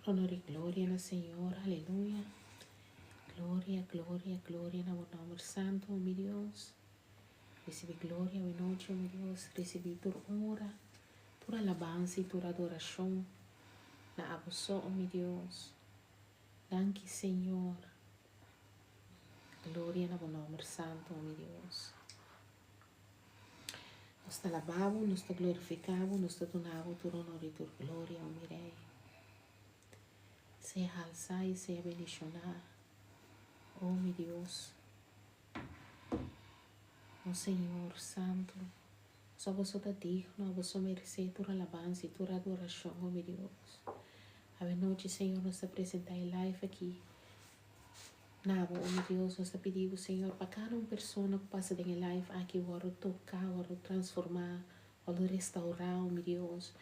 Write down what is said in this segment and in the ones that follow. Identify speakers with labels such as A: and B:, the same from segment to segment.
A: Honor i gloria na Señor, aleluya. Gloria, gloria, gloria na bo nomber santo, oh mi Dios. Recibi gloria awe nochi, oh mi Dios. Recibi tur honra, tur alabansa i tur adoracion na abo so, oh mi Dios. Danki, Señor. Gloria na bo nomber santo, oh mi Dios. Nos ta alabá bo, nos ta glorifiká bo, nos ta duna bo tur honor i tur gloria, o mi Rei. Sea halsá i sea bendishoná, o mi Dios. O Señor Santu, so boso ta digno, boso meresé tur alabansa i tur adorashon, o mi Dios. Awe nochi, Señor, nos ta presentá e live aki. Na bo, o mi Dios, nos ta pidi bo, Señor, pa kada un persona ku pasa den e live aki wòrdu toká, wòrdu transformá, wòrdu restaurá, o mi Dios.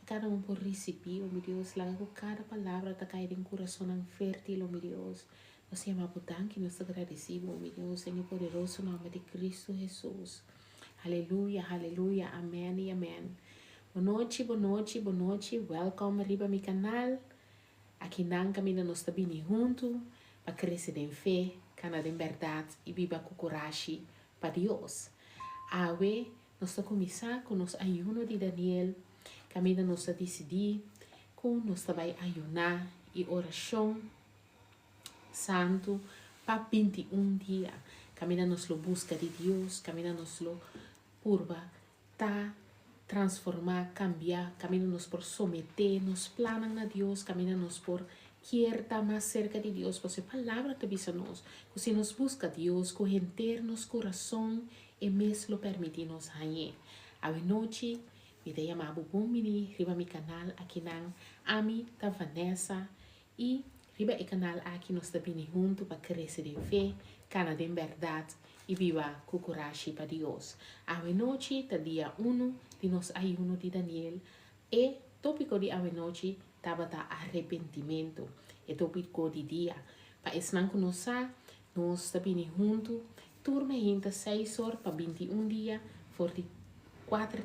A: Pa kada un por risibí, o mi Dios, laga ku kada palabra ta kai den kurasonnan fértil, o mi Dios. Nos yama bo danki, nos ta gradisí bo, o mi Dios, den e poderoso nòmber di Kristu Hesus. Aleluya, aleluya, amèn i amèn. Bonochi, bonochi, bonochi, wèlkòm riba mi kanal. Akinan kaminda nos ta bini huntu pa krese den fe, kana den bèrdat i biba ku kurashi pa Dios. Awe nos ta kuminsá ku nos ayuno di Daniel, kaminda nos ta disidí ku nos ta bai ayuná i orashon santu pa 21 dia, kaminda nos lo buska di Dios, kaminda nos lo purba ta transformá, kambiá, kaminda nos por someté nos plannan na Dios, kaminda nos por kier ta mas serka di Dios, pasobra e Palabra ta bisa nos ku si nos buska Dios ku henter nos kurason, e mes lo permití nos hañ'é. Awenochi mi ta yama bo bon bini riba mi kanal akinan. Ami ta Vanessa i riba e kanal aki nos ta bini huntu pa krese den fe, kana den bèrdat i biba ku kurashi pa Dios. Awenochi ta dia unu di nos ayuno di Daniel. E tópiko di awenochi tabata arepentimentu, e tópiko di dia. Pa esnan ku no sa, nos ta bini huntu tur mehinta seis or pa 21 dia for di 4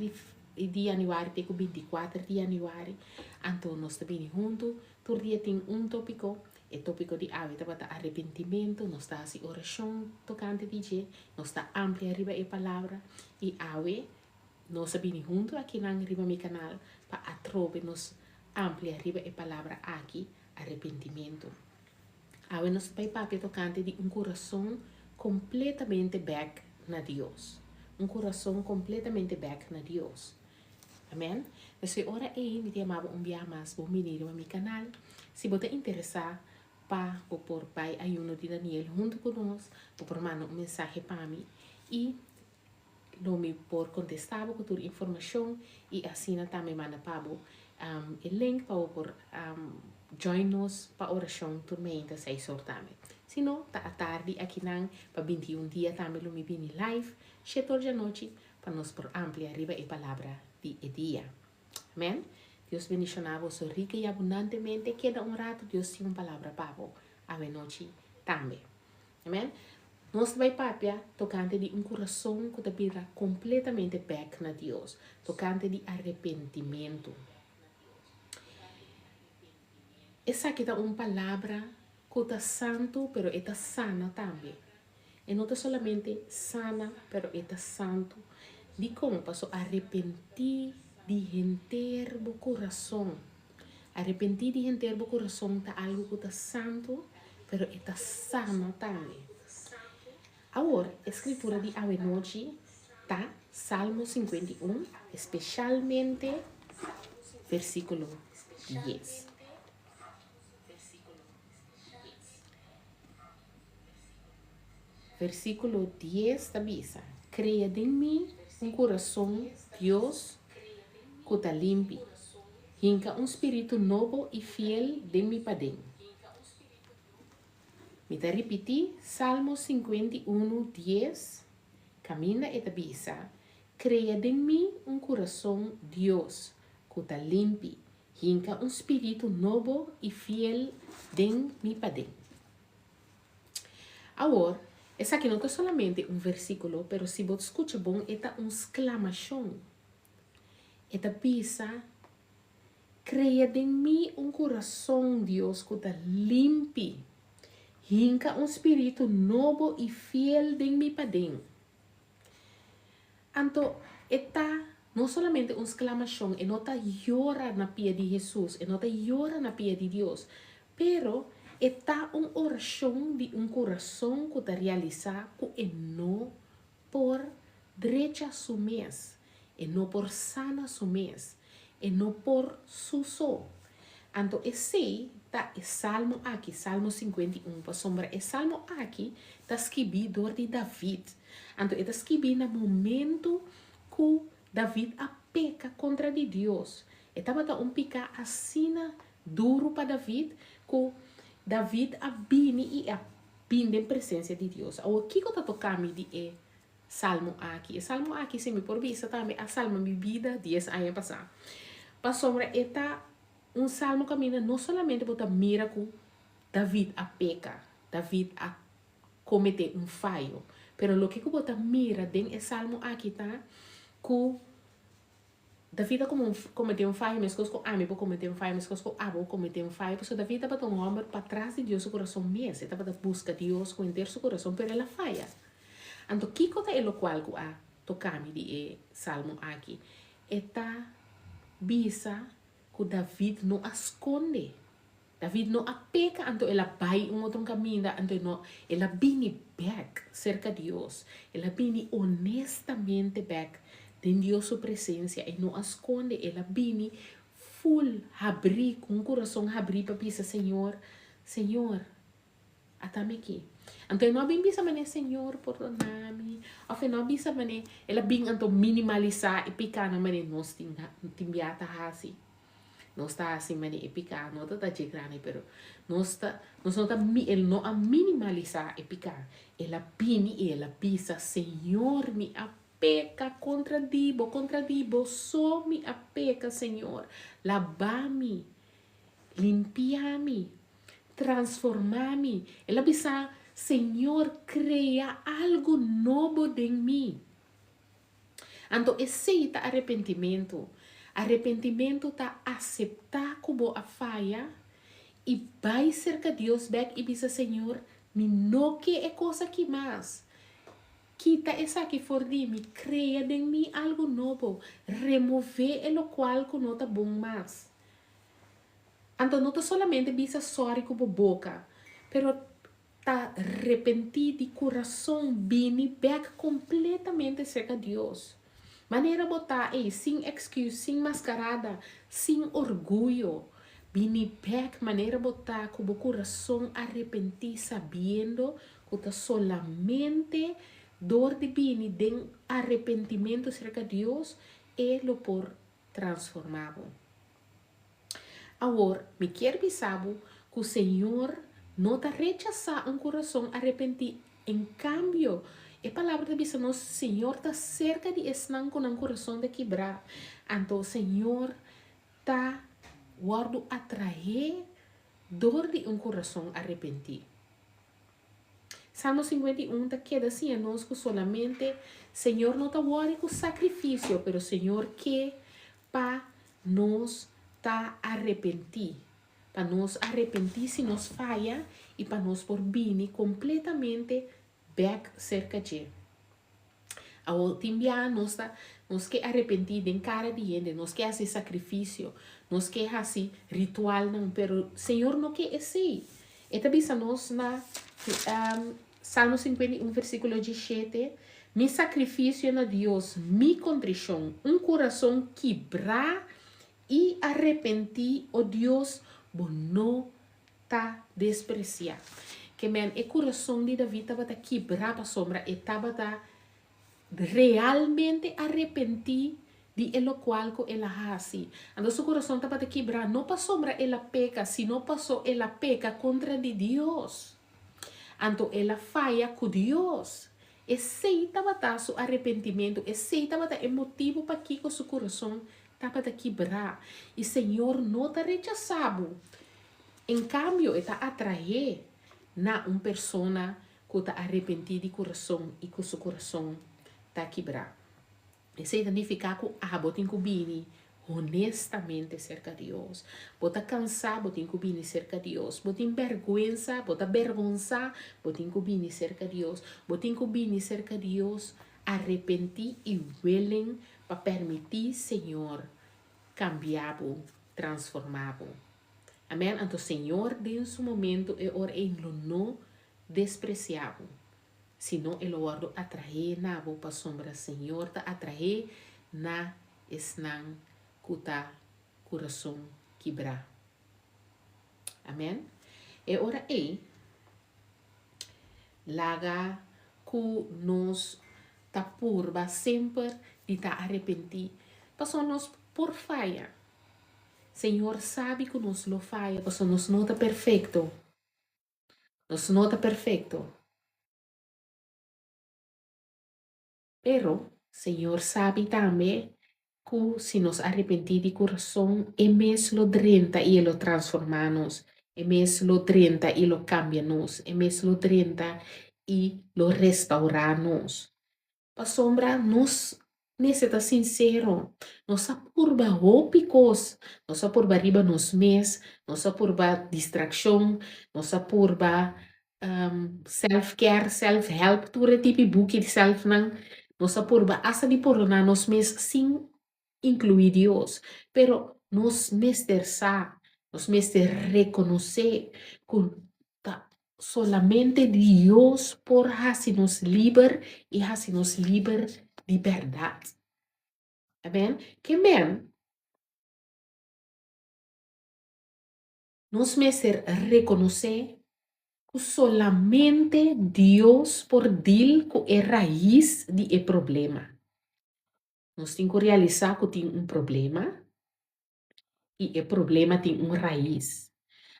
A: di yanüari te ku 24 di yanüari. Anto nos ta bini huntu tur dia tin un tópiko. E tópiko di awe tabata arepentimentu. Nos ta hasi orashon tokante di dje. Nos ta amplia riba e palabra. I awe nos a bini huntu akinan riba mi kanal pa atrobe nos amplia riba e palabra aki, arepentimentu. Awe nos ta bai papia tokante di un kurason kompletamente bèk na Dios. Un kurason kompletamente bèk na Dios. Amen. P'esei ora ei mi ta yama bo un bia mas bon bini riba mi kanal. Si bo ta interesá pa bo por bai Ayuno di Daniel huntu ku nos, bo por manda un mensahe pa mi i lo mi por kontestá bo ku tur informashon i asina tambe manda pa bo e link pa bo por join nos pa orashon tur meinta seis or tambe. Si no, ta atardi akinan pa 21 dia tambe lo mi bini live shete or djanochi pa nos por amplia riba e palabra di e dia. Amen. Dios bendiciona boso rica y abundantemente. Keda un rato, Dios tin un palabra pa bo awenochi tambe. Amen. Nos ta bai papia tocante di un curason cu ta bira completamente bek na Dios, tocante di arrepentimento. Esaki ta un palabra cu ta santo, pero e ta sana tambe. E no ta solamente sana, pero e ta santu. Dikon? Paso arepentí di henter bo kurason. Arepentí di henter bo kurason ta algu ku ta santu, pero e ta sana tambe. Awor, e skritura di awenochi ta Salmo 51, espeshalmente versíkulo 10. Versíkulo 10 ta bisa, Krea den mi un kurason, Dios, ku ta limpi. Hinka un spiritu nobo i fiel den mi paden. Mi ta ripití Salmo 51, 10, kaminda e ta bisa, Krea den mi un kurason, Dios, ku ta limpi. Hinka un spiritu nobo i fiel den mi paden. Awor, esaki no ta solamente un versíkulo, pero si bo skucha bon e ta un sklamashon. E ta bisa, Krea den mi un kurason, Dios, ku ta limpi. Hinka un spiritu nobo i fiel den mi paden. Anto, e ta no solamente un sklamashon, e no ta yora na pia di Hesus, e no ta yora na pia di Dios, pero e ta un orashon di un kurason ku ta realisá ku e no por drecha su mes, e no por sana su mes, e no por su so. Anto esei ta e salmo aki, Salmo 51, pasobra e salmo aki ta skibí dor di David. Anto e ta skibí na momentu ku David a peka kontra di Dios. E tabata un piká asina duru pa David ku David a bini i a bin den presensia di Dios. Awor, kiko ta toka mi di e salmo aki? E salmo aki, si mi por bisa tambe, a salma mi bida 10 aña pasá. Pasobra e ta un salmo kaminda no solamente bo ta mira ku David a peka, David a kometé un fayo, pero loke ku bo ta mira den e salmo aki ta ku David a kometé un fayo meskos ku ami por kometé un fayo, meskos ku abo por kometé un fayo. Pasobra David tabata un hòmber patras di Dios su kurason mes. E tabata buska Dios ku henter su kurason, pero el a faya. Anto kiko ta e lokual ku a toka mi di e salmo aki? E ta bisa ku David no a skonde. David no a peka, anto el a bai un otro kaminda, anto e no, el a bini bèk serka Dios. El a bini honestamente bèk den Dios su presensia. E no a skonde, el a bini ful habrí, ku un kurason habrí pa bisa, Señor, Señor, ata mi aki. Anto e no a bin bisa manera, Señor, pordona mi, òf e no a bisa manera, el a bin anto minimalisá e pikánan manera nos tin tin bia ta hasi. Nos ta hasi mane e piká no ta ta dje grandi pero nos ta nos no ta el no a minimalisá e piká. El a bini i el a bisa, Señor, mi a peka kontra di bo, kontra di bo so mi a peka, Señor. Laba mi, limpia mi, transformá mi. El a bisa, Señor, krea algu nobo den mi. Anto esei ta arepentimentu. Arepentimentu ta aseptá ku bo a faya i bai serka Dios bèk i bisa, Señor, mi no ke e kos aki mas. Kita esaki for di mi, krea den mi algu nobo, remové e lokual ku no ta bon mas. Anto no ta solamente bisa sòri ku bo boka, pero Ta repentí di kurason bini bèk kompletamente serka Dios. Manera bo ta ei, sin èksküs, sin maskarada, sin orguyo. Bini bèk manera bo ta ku bo kurason arepentí sabiendo ku ta solamente dor di bini den arepentimentu serka Dios e lo por transformá bo. Awor, mi kier bisa bo ku Señor no ta rechasá un kurason arepentí. En kambio, e Palabra ta bisa nos, Señor ta serka di esnan ku nan kurason ta kibrá. Anto Señor ta wòrdu atraé dor di un kurason arepentí. Salmo 51 ta keda siña nos ku solamente Señor no ta wòri ku sakrifisio, pero Señor ke pa nos ta arepentí, pa nos arepentí si nos faya i pa nos por bini kompletamente bèk serka dje. Awor, tin biaha nos ta, nos ke arepentí den kara di hende, nos ke hasi sakrifisio, nos ke hasi ritualnan, pero Señor no ke esei. E ta bisa nos na Salmo 51 versíkulo 17, Mi sakrifisio na Dios, mi kontrishon, un kurason kibrá i arepentí, o Dios, bo no ta despresiá. Ke men e kurason di David tabata kibrá pasobra e tabata realmente arepentí di e lokual ku el a hasi. Anto su kurason tabata kibrá no pasobra el a peka, sino paso el a peka kontra di Dios. Anto el a faya ku Dios. Esei tabata su arepentimentu, esei tabata e motibu pakiko su kurason tabata kibrá. I Señor no ta rechasá bo. En kambio, e ta atraé na un persona ku ta arepentí di kurason i ku su kurason ta kibrá. Esei ta nifiká ku abo tin ku bini honestamente serka Dios. Bo ta kansá, bo tin ku bini serka Dios. Bo tin bèrgwensa, bo ta bèrgonsá, bo tin ku bini serka Dios. Bo tin ku bini serka Dios arepentí i willing pa permití Señor kambia bo, transformá bo. Amèn. Anto Señor den su momento e ora ei lo no despresiá bo, sino e lo wòrdu atraé na bo pasobra Señor ta atraé na esnan ku ta kurason kibrá. Amèn. E ora ei, laga ku nos ta purba semper di ta arepentí, pasobra nos por faya. Señor sabi ku nos lo faya pasobra nos no ta perfekto. Nos no ta perfekto. Pero, Señor sabi tambe ku si nos arepentí di kurason, E mes lo drenta i E lo transformá nos. E mes lo drenta i lo kambia nos. E mes lo drenta i lo restaurá nos. Pasobra nos mester ta sinsero. Nos a purba hopi kos. Nos a purba riba nos mes, nos a purba distrakshon, nos a purba self care, self help, tur e tipi buki di self nan. Nos a purba asta di pordoná nos mes sin inkluí Dios. Pero nos mester sa, nos mester rekonosé ku ta solamente Dios por hasi nos liber i hasi nos liber di bèrdat. Amen. Ke men? Nos mester rekonosé ku solamente Dios por dil ku e rais di e problema. Nos tin ku realisá ku tin un problema i e problema tin un rais.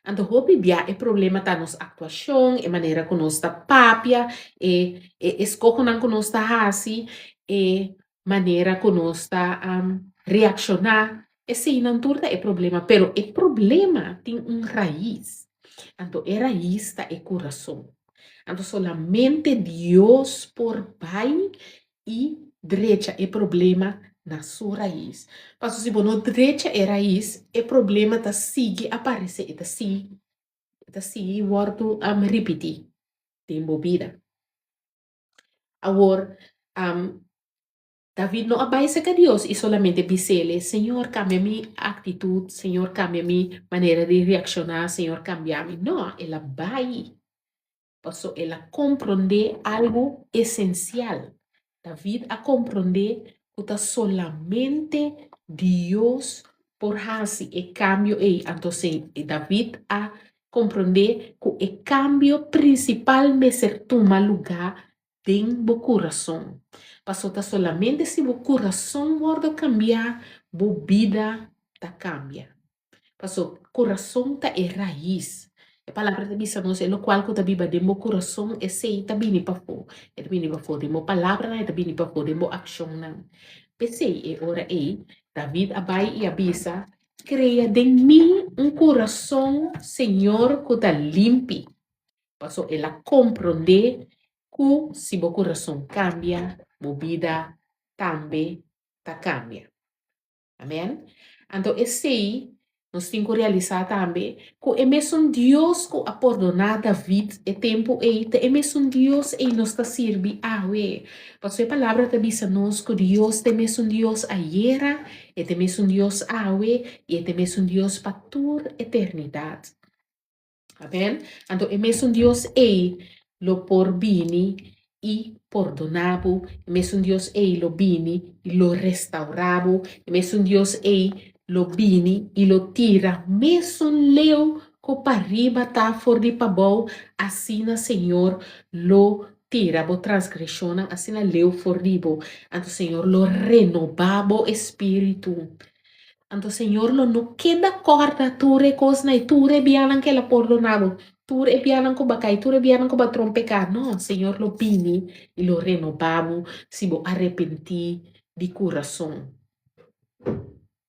A: Anto hopi bia e problema ta nos aktuashon, e manera ku nos ta papia, e e eskohonan ku nos ta hasi, e manera ku nos ta reakshoná. Eseinan tur ta e problema, pero e problema tin un rais. Anto e rais ta e kurason. Anto solamente Dios por bai i drecha e problema na su rais. Pasobra si bo no drecha e rais, e problema ta sigui aparesé, e ta sigui, e ta sigui wòrdu ripití den bo bida. Awor, David no a bai serka Dios i solamente bis'el, Señor, kambia mi aktitut, Señor, kambia mi manera di reakshoná, Señor, kambia mi. No, el a bai pasobra el a komprondé algu esensial. David a komprondé ku ta solamente Dios por hasi e kambio ei. Anto David a komprondé ku e kambio prinsipal mester tuma lugá den bo kurason. Pasobra ta solamente si bo kurason wòrdu kambiá, bo bida ta kambia. Pasobra kurason ta e rais. E palabra ta bisa nos, e lokual ku ta biba den bo kurason, esei ta bini pafó. E ta bini pafó den bo palabranan, e ta bini pafó den bo akshonnan. P'esei e ora ei, David a bai i a bisa, Krea den mi un kurason, Señor, ku ta limpi. Pasobra el a komprondé ku si bo kurason kambia, bo bida tambe ta kambia. Amen. Anto esei nos tin ku realisá tambe ku e mesun Dios ku a pordoná David e tempu ei ta e mesun Dios ei nos ta sirbi awe. Pasobra e Palabra ta bisa nos ku Dios ta e mesun Dios ayera, e ta e mesun Dios awe i e ta e mesun Dios pa tur eternidat. Amen. Anto e mesun Dios ei lo por bini i pordoná bo, e mesun Dios ei lo bini i lo restaurá bo, e mesun Dios ei lo bini i lo tira mesun leu ku pariba ta for di pabou, asina Señor lo tira bo transgreshonnan asina leu for di bo. Anto Señor lo renobá bo espíritu. Anto Señor lo no keda kòrda tur e kosnan i tur e bianan ku el a pordoná bo, tur e bianan ku bo a kai, tur e bianan ku bo a trompeká. No, Señor lo bini i lo renobá bo si bo arepentí di kurason.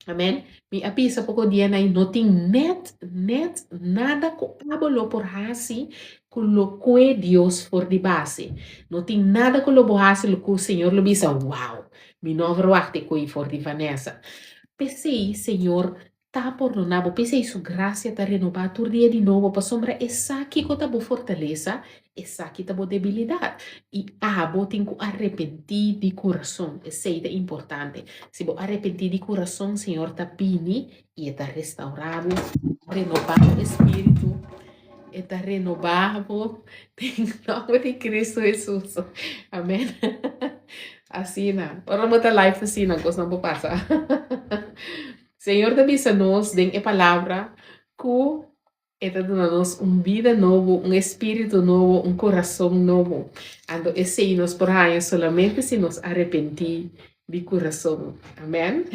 A: Amèn. Mi a bisa poko dianan no tin nèt, nèt nada ku abo lo por hasi ku lo kue Dios for di base. No tin nada ku lo bo hasi ku Señor lo bisa, Wow! Mi no a verwachta e koe for di Vanessa. P'esei Señor ta pordoná bo, p'esei su grasia ta renobá tur dia di nobo, pasobra e sa kiko ta bo fortalesa, e sa ki ta bo debilidat. I abo tin ku arepentí di kurason. Esei ta importante. Si bo arepentí di kurason, Señor ta bini i e ta restaurá bo, renobá bo espíritu, e ta renobá bo den nòmber di Cristo Hesus. Amèn. Asina. Ora bo ta live asina, kosnan por pasa. Señor ta bisa nos den e palabra ku e ta duna nos un bida nobo, un espíritu nobo, un kurason nobo. Anto esei nos por haña solamente si nos arepentí di kurason. Amèn.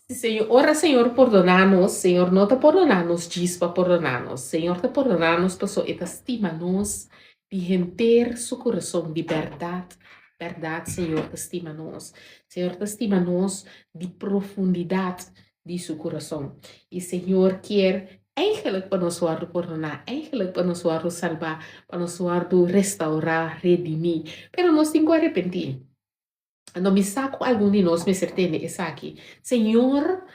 A: Señor, ora Señor pordoná nos, Señor no ta pordoná nos djis pa pordoná nos. Señor ta pordoná nos pasobra e ta stima nos di henter su kurason, di bèrdat, bèrdat Señor ta stima nos. Señor ta stima nos di profundidat di su kurason. I Señor kier eigenlijk pa nos wòrdu pordoná, eigenlijk pa nos wòrdu salbá, pa nos wòrdu restaurá, redimí. Pero nos tin ku arepentí. Anto mi sa ku algun di nos mester tende esaki, Señor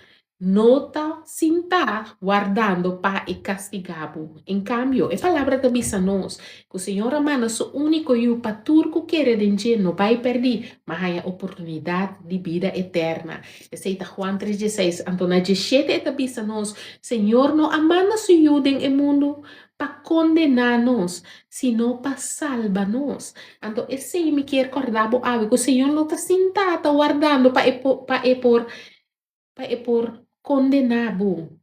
A: no ta sintá wardando pa e kastigá bo. En kambio, e Palabra ta bisa nos ku Señor a manda su úniko Yu pa tur ku kere den dje no bai pèrdí, ma haña oportunidat di bida eterna. Esei ta Juan tres dieseis. Anto na dieshete e ta bisa nos, Señor no a manda su Yu den e mundu pa kondená nos, sino pa salba nos. Anto esei mi kier kòrda bo awe, ku Señor no ta sintá ta wardando pa e por pa e por pa e por kondená bo,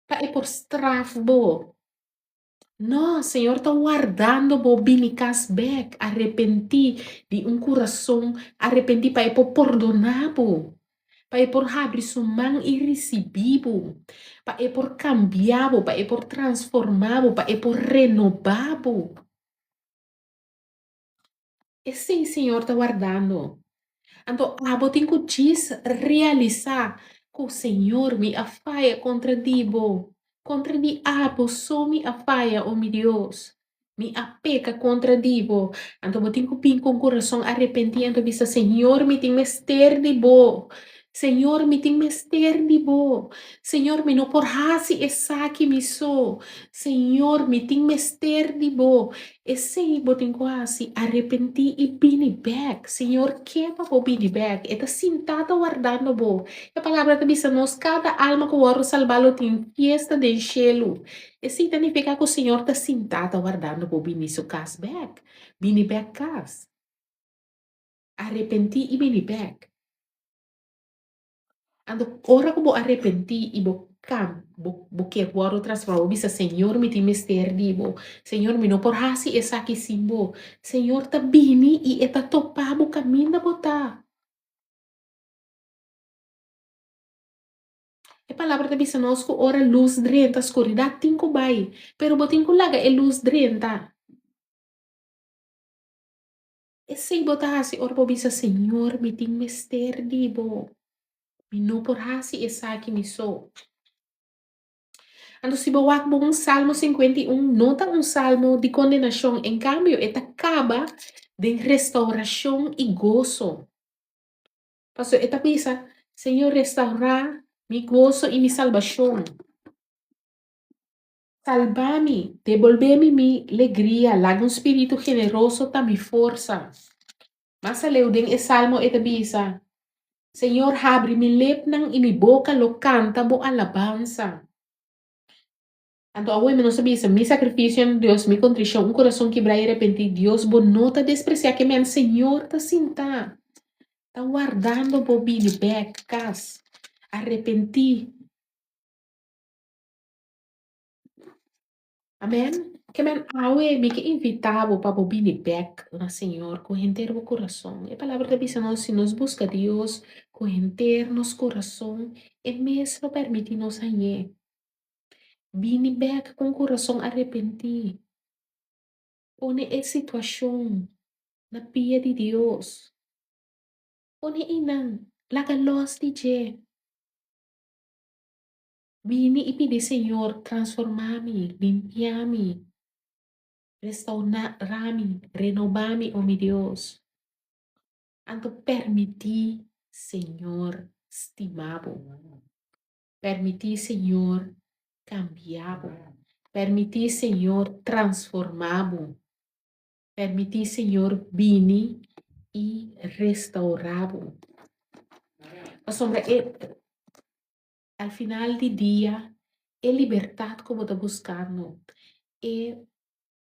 A: pa e por straf bo. No, Señor ta wardando bo bini kas bèk, arepentí di un kurason arepentí pa e por pordoná bo. Pa e por habri su man i risibí bo, pa e por kambia bo, pa e por transformá bo, pa e por renobá bo. Esei Señor ta wardando. Anto abo tin ku djis realisá ku, Señor, mi a faya kontra di bo, kontra di abo so mi a faya, o mi Dios. Mi a peka kontra di bo. Anto bo tin ku bin ku un kurason arepentí anto bisa, Señor, mi tin mester di bo. Señor, mi tin mester di bo. Señor, mi no por hasi esaki mi so. Señor, mi tin mester di bo. Esei bo tin ku hasi, arepentí i bini bèk. Señor ke pa bo bini bèk. E ta sintá ta wardando bo. E Palabra ta bisa nos, Kada alma ku wòrdu salbá lo tin fiesta den shelu. Esei ta nifiká ku Señor ta sintá ta wardando bo bini su kas bèk. Bini bèk kas. Arepentí i bini bèk. Anto ora ku bo arepentí i bo kam, bo bo ke wòrdu transformá, bo bisa, Señor, mi tin mester di bo. Señor, mi no por hasi esaki sin bo. Señor ta bini i e ta topa bo kaminda bo ta. E palabra ta bisa nos ku ora lus drenta, skuridat tin ku bai, pero bo tin ku laga e lus drenta. Esei bo ta hasi ora bo bisa, Señor, mi tin mester di bo. Mi no por hasi esaki mi so. Anto si bo wak bon, Salmo 51 no ta un salmo di kondenashon, en kambio e ta kaba den restaurashon i goso. Pasobra e ta bisa, Señor, restaurá mi goso i mi salbashon. Salbá mi, debolbé mi mi legria, laga un spiritu generoso ta mi forsa. Mas aleu den e salmo e ta bisa, Señor, habri mi lepnan i mi boka lo kanta bo alabansa. Anto awe mi nos ta bisa, Mi sakrifisio na Dios, mi kontrishon, un kurason kibrá i arepentí, Dios bo no ta despresiá ke men. Señor ta sintá, ta wardando bo bini bèk kas, arepentí. Amèn. Ke men awe mi ke invitá bo pa bo bini bèk na Señor ku henter bo kurason. E Palabra ta bisa nos, si nos buska Dios ku henter nos kurason, e mes lo pèrmití nos hañ'é. Bini bèk ku un kurason arepentí. Pone e situashon na pia di Dios. Pone einan, laga lòs di dje. Bini i pidi Señor, transformá mi, limpiá mi, restaurá mi, renobá mi, o mi Dios. Anto permití Señor stima bo. Permití Señor kambia bo. Permití Señor transformá bo. Permití Señor bini i restaurá bo. Pasobra e al final di dia e libertat ku bo ta buskando, e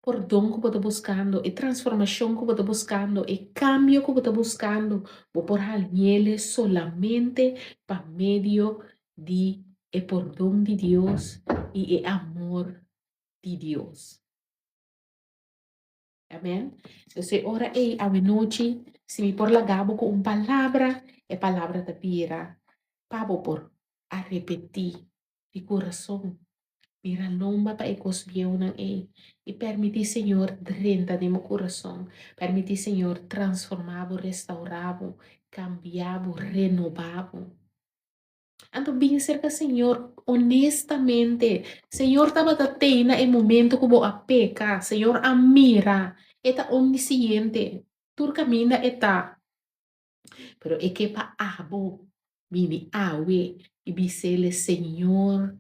A: pordon ku bo ta buskando, e transformashon ku bo ta buskando, e kambio ku bo ta buskando, bo por hañ'el solamente pa medio di e pordon di Dios i e amor di Dios. Amen. Entonces, ora ei awenochi, si mi por laga bo ku un palabra, e palabra ta bira pa bo por arepentí di kurason. Bira lomba pa e kos bieunan ei i permití Señor drenta den bo kurason. Permití Señor transformá bo, restaurá bo, kambia bo, renobá bo. Anto bin serka Señor honestamente. Señor tabata tei na e momento ku bo a peka. Señor a mira. E ta omnisciente. Tur kaminda e ta. Pero e ke pa abo bini awe i bis'ele, Señor,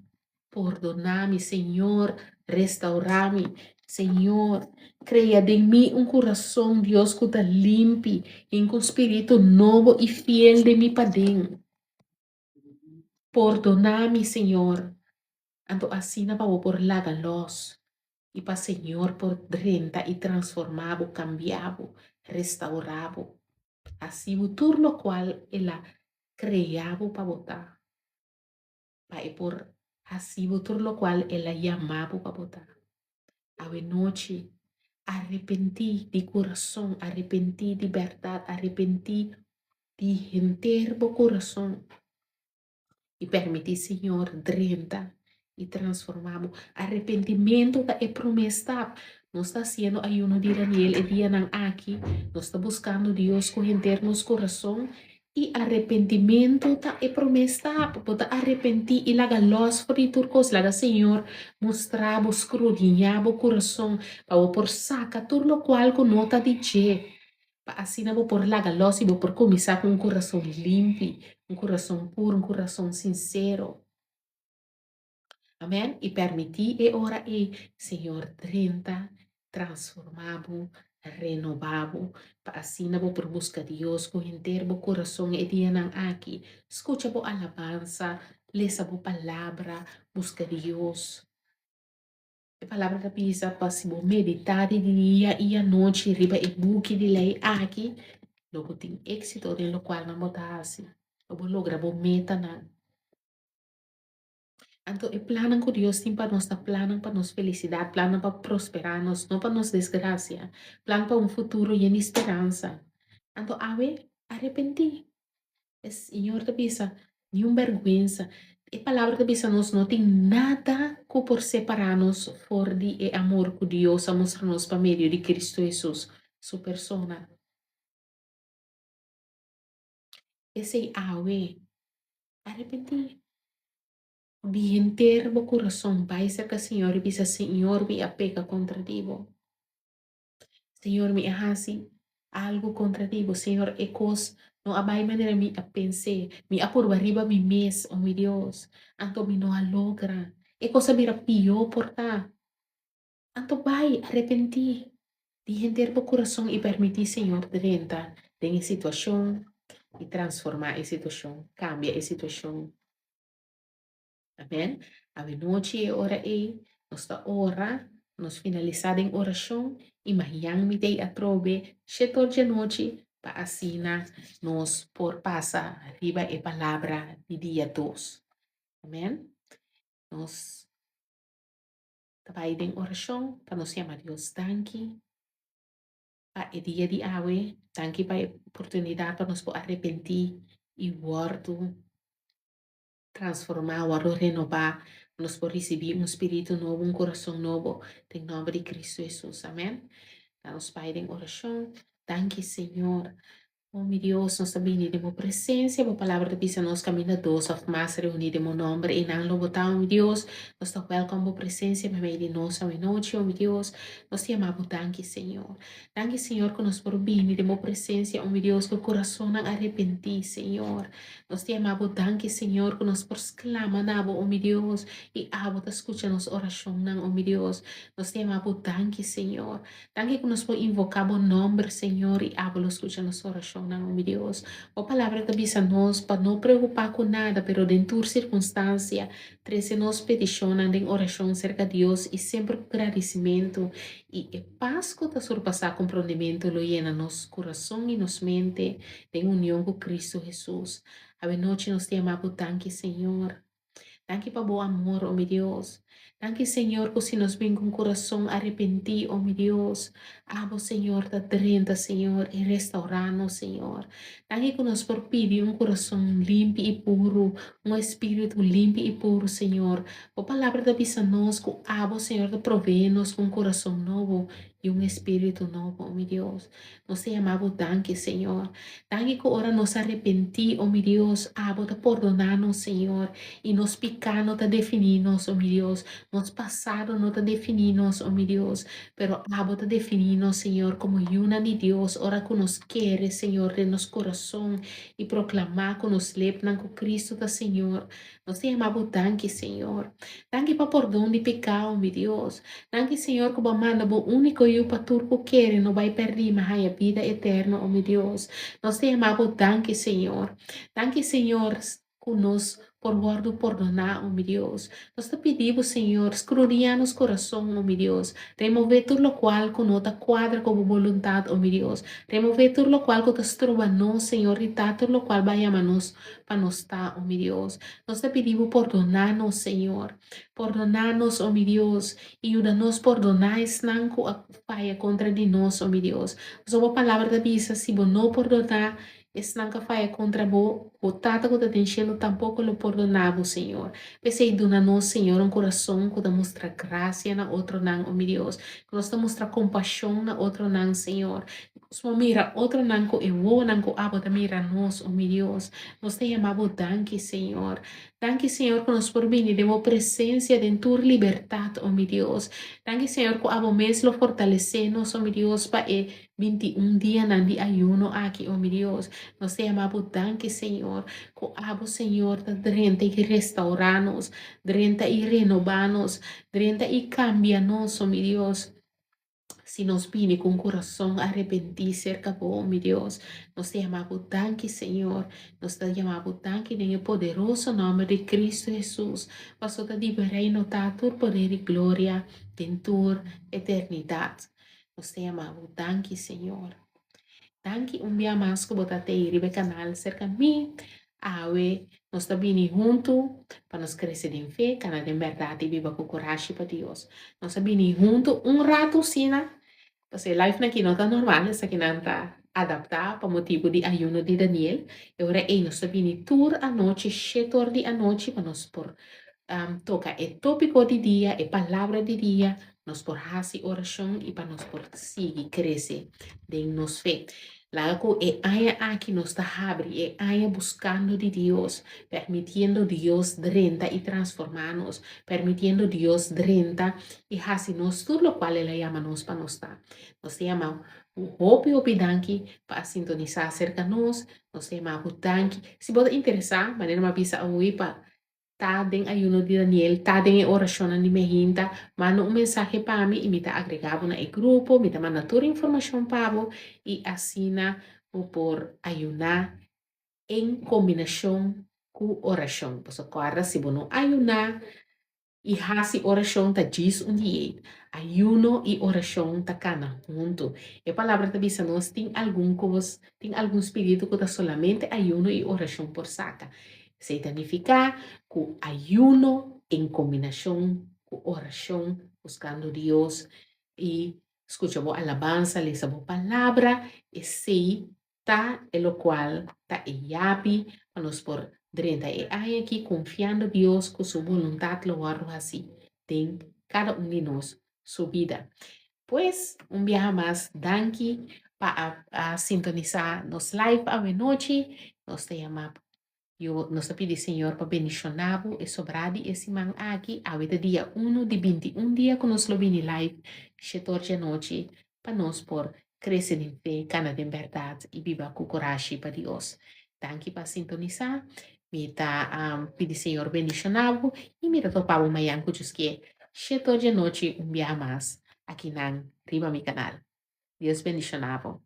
A: pordoná mi, Señor, restaurá mi, Señor, krea den mi un kurason, Dios, ku ta limpi i ku un spiritu nobo i fiel den mi paden. Pordoná mi, Señor. Anto asina pa bo por laga lòs i pa Señor por drenta i transformá bo, kambiá bo, restaurá bo, hasi bo tur lokual El a krea bo pa bo ta, pa E por hasi bo tur lokual El a yama bo pa bo ta. Awe nochi, arepentí di kurason, arepentí di bèrdat, arepentí di henter bo kurason. I permití Señor drenta i transformá bo. Arepentimentu ta e promé stap. Nos ta hasiendo ayuno di Daniel e dianan aki. Nos ta buskando Dios ku henter nos kurason. I arepentimentu ta e promé stap. Bo ta arepentí i laga lòs for di tur kos. Laga Señor mustra bo, skrudiñá bo kurason pa bo por saka tur lokual ku no ta di dje. Pa asina bo por laga los i bo por kuminsá ku un kurason limpi, un kurason puru, un kurason sinsero. Amèn. I pèrmití e ora ei Señor drenta, transformá bo, renobá bo, pa asina bo por buska Dios ku henter bo kurason e dianan aki. Skucha bo alabansa, lesa bo palabra, buska Dios. E palabra ta bisa pa si bo meditá di dia i anochi riba e buki di lei aki, lo bo tin éksito den lokualnan bo ta hasi, lo bo logra bo metanan. Anto e plannan ku Dios tin pa nos ta plannan pa nos felisidat, plannan pa prosperá nos, no pa nos desgrasia, plan pa un futuro yen di speransa. Anto awe, arepentí. E Señor ta bisa, Ni un bèrgwensa. E Palabra ta bisa nos no tin nada ku por separá nos for di e amor ku Dios a mustra nos pa medio di Kristu Hesus, su persona. P'esei awe, arepentí di henter bo kurason, bai serka Señor i bisa, Señor, mi a peka kontra di bo. Señor, mi a hasi algu kontra di bo. Señor, e kos no a bai manera mi a pens'é. Mi a purba riba mi mes, o mi Dios, anto mi no a logra. E kos a bira pió por ta. Anto bai, arepentí di henter bo kurason i permití Señor drenta den e situashon i transformá e situashon, kambia e situashon. Amen. Awenochi e ora ei nos ta ora, nos finalisá den orashon i mañan mi t'ei atrobe shetor djanochi pa asina nos por pasa riba e palabra di dia dos. Amen. Nos ta bai den orashon pa nos yama Dios danki pa e dia di awe, danki pa e oportunidat pa nos por arepentí i wòrdu transformá, wòrdu renobá, nos por risibí un spiritu nobo, un kurason nobo, den nòmber di Kristu Hesus. Amèn. Laga nos bai den orashon. Danki, Señor. O mi Dios, nos ta bini den bo presencia, bo palabra ta bisa nos caminda dos of mas reuni den bo nomber, einan lo bo ta, o mi Dios. Nos ta welcome bo presencia meimei di nos awenochi, o mi Dios. Nos ta yama bo danki, Señor. Danki, Señor, cu nos por bini den bo presencia, o mi Dios, cu curasonnan arepenti, Señor. Nos ta yama bo danki, Señor, cu nos por sclama na bo, o mi Dios, y abo ta scucha nos oracionnan, o mi Dios. Nos ta yama bo danki, Señor. Danki ku nos por invoká bo nòmber, Señor, i abo lo skucha nos orashonnan, o mi Dios. Bo Palabra ta bisa nos pa no preokupá ku nada, pero den tur sirkunstansia, trese nos petishonnan den orashon serka Dios i semper ku gradisimentu, i e pas ku ta surpasá komprondementu lo yena nos kurason i nos mente den union ku Kristu Hesus. Awenochi nos ta yama bo danki, Señor. Danki pa bo amor, o mi Dios. Danki, Señor, ku si nos bin ku un kurason arepentí, o mi Dios, abo, Señor, ta drenta, Señor, i restaurá nos, Señor. Danki ku nos por pidi un kurason limpi i puru, un espíritu limpi i puru, Señor. Bo Palabra ta bisa nos ku abo, Señor, ta proveé nos ku un kurason nobo i un espíritu nobo, o mi Dios. Nos ta yama bo danki, Señor. Danki ku ora nos arepentí, o mi Dios, abo ta pordoná nos, Señor. I nos piká no ta definí nos, o mi Dios. Nos pasado no ta definí nos, o mi Dios. Pero abo ta definí nos, Señor, komo yunan di Dios, ora ku nos kere, Señor, den nos kurason i proklamá ku nos lepnan ku Cristo ta Señor. Nos ta yama bo danki, Señor. Danki pa pordon di pekao, mi Dios. Danki, Señor, ku bo a manda bo úniko Yu pa tur ku kere no bai pèrdí ma haña bida eterno, o mi Dios. Nos ta yama bo danki, Señor. Danki, Señor, ku nos por wòrdu pordoná, o mi Dios. Nos ta pidi bo, Señor, skrudiñá nos kurason, o mi Dios. Remové tur lokual ku no ta kuadra ku bo boluntat, o mi Dios. Remové tur lokual ku ta stroba nos, Señor, di ta tur lokual bo a yama nos pa nos ta, o mi Dios. Nos ta pidi bo pordoná nos, Señor. Pordoná nos, o mi Dios, i yuda nos pordoná esnan ku a faya kontra di nos, o mi Dios. Pasobra bo Palabra ta bisa, si bo no pordoná esnan ku a faya kontra bo, bo Tata ku ta den shelu tampoko lo pordoná bo, Señor. P'esei duna nos, Señor, un kurason ku ta mustra grasia na otronan, o mi Dios. Ku nos ta mustra kompashon na otronan, Señor. Nos por mira otronan ku e wowonan ku abo ta mira nos, o mi Dios. Nos ta yama bo danki, Señor. Danki, Señor, ku nos por bini den bo presensia den tur libertat, o mi Dios. Danki, Señor, ku abo mes lo fortalesé nos, o mi Dios, pa e 21 dianan di ayuno aki, o mi Dios. Nos ta yama bo danki, Señor, ku abo, Señor, ta drenta i restaurá nos, drenta i renobá nos, drenta i kambia nos, o mi Dios. Si nos bini ku un kurason arepentí serka bo, mi Dios, nos ta yama bo danki, Señor. Nos ta yama bo danki den e poderoso nòmber di Cristo Hesus, pasobra ta di bo Reino ta tur poder i gloria den tur eternidat. Nos ta yama bo danki, Señor. Danki un bia mas ku bo ta tei riba e kanal serka mi. Awe nos ta bini huntu pa nos krese den fe, kana den bèrdat i biba ku kurashi pa Dios. Nos a bini huntu un ratu asina, pasobra e live nan aki no ta normal, esakinan ta adaptá pa motibu di ayuno di Daniel. E ora ei nos ta bini tur anochi, shete or di anochi, pa nos por toka e tópiko di dia, e palabra di dia, nos por hasi orashon i pa nos por sigui krese den nos fe. Laga ku e aña aki nos ta habri e aña buskando di Dios, permitiendo Dios drenta i transformá nos, permitiendo Dios drenta i hasi nos tur lokual El a yama nos pa nos ta. Nos ta yama bo hopi hopi danki pa a sintonisá serka nos, nos ta yama bo danki. Si bo ta interesá, manera mi a bisa awe, pa Ta den ayuno di Daniel, ta den e orashonnan di Mehinta, manda un mensahe pa mi i mi ta agregá bo na e grupo, mi ta manda tur informashon pa bo i asina bo por ayuná en kombinashon ku orashon. Pasobra kòrda si bo no ayuná i hasi orashon ta djis un diet. Ayuno i orashon ta kana huntu. E palabra ta bisa nos tin algun kos, tin algun spiritu ku ta solamente ayuno i orashon por saka. Esei ta nifiká ku ayuno en kombinashon ku orashon, buskando Dios i skucha bo alabansa, lesa bo palabra, esei ta e lokual ta e yabi pa nos por drenta e aña aki konfiando Dios ku su boluntat lo wòrdu hasí den kada un di nos su bida. Pues, un biaha mas danki. pa a sintonisá nos live awe nochi. Nos ta yama yo nos ta pidi Señor pa bendishoná bo e sobrá di e siman aki. Awe ta dia uno di 21 dia ku nos lo bini live 7'or dje anochi pa nos por krese den fe, kana den bèrdat i biba ku kurashi pa Dios. Danki pa sintonisá. Mi ta pidi Señor bendishoná bo i mi ta topa bo mañan ku Dios ke 7'or dje anochi un biaha mas akinan riba mi kanal. Dios bendishoná bo.